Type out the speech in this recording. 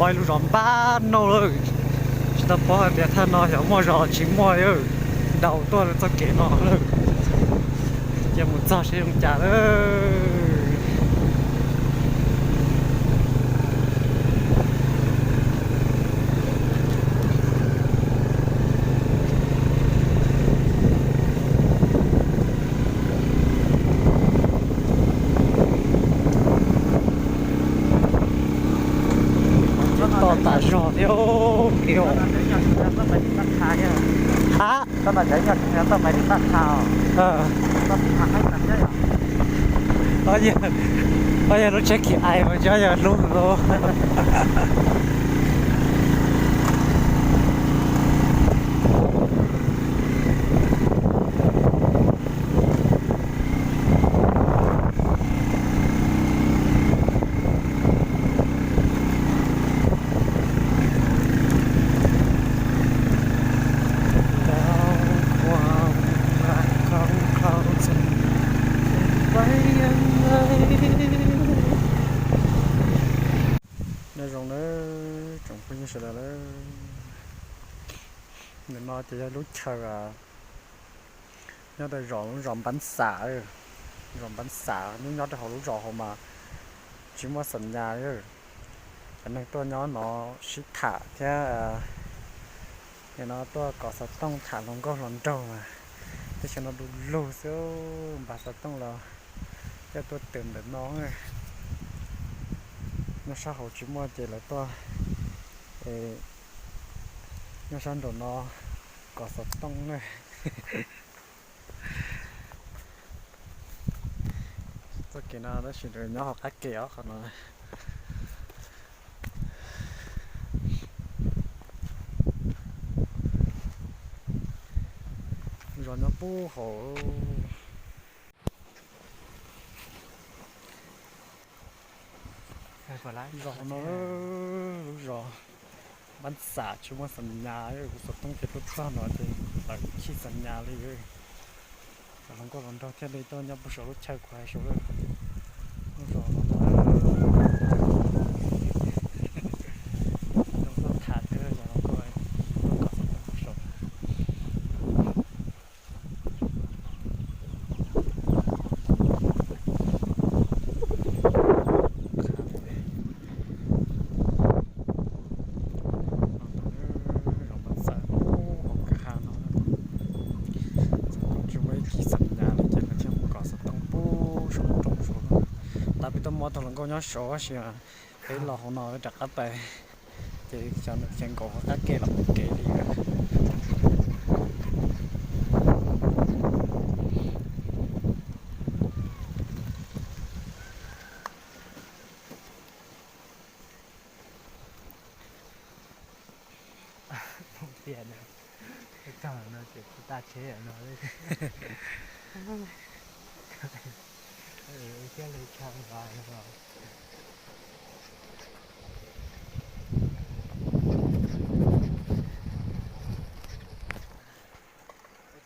Lub zos npab no lawm, tsis tau paub hais tias thaj no xyov muaj zos los tsis muaj, nraus tuaj txoj kev no lawm. Cia mus txog seb zoo cas lawm. Toj tas zog thiab. Ha, o yog lub tsheb khim ais mas cov yog hlub hlub. Nyob zoo nawb tsoom phooj ywg sawv daws lawm. Ntawm no ces yog lub chaw nyob rau zos, lub zos Npab Xam, zos Npab Xam nyob nyob rau hauv lub zos hauv mas tsis muaj xam nyas. Cov neeg tuaj nyob no sib tham thiab, nim no tuaj kov xov tooj tham hluas nkauj hluas nraug mas teb chaws no du lug xwb, npaj xov tooj los coj tuaj tws ntawm no. Nyob sab hauv tsis muaj ces lawv tuaj nyob sab nraum no kov xov tooj na. Txoj kev no tab sis nyob hauv qab ke os qhov no. Zos nyob puag hauv. Zos no, lub zos Npab Xam tsis muaj xam nyas, kuv xov tooj ces tuaj txog no ces lawv chij xam nyas li. Cov hluas nkauj hluas nraug thiaj li tuaj nyob puag saum lub chaw kuv hais saud lawm. Lub zos no zoo tuaj tham thiab cov hluas nkauj tuaj kov xov tooj puag saud. Zos Npab Xam hauv kwj ha no tsis muaj ib chim xam nyas li ces lawv thiaj mus kov xov tooj puag saum rooj saud. Tab peb tuaj muab tau hluas nkauj nyob saud tab sis peb los hauv no rov qab pais ces cov nws ces nkaum qab ke los mus kev li. Tiag, tog no ces kuv tag tsheb no thiab li tshaj los.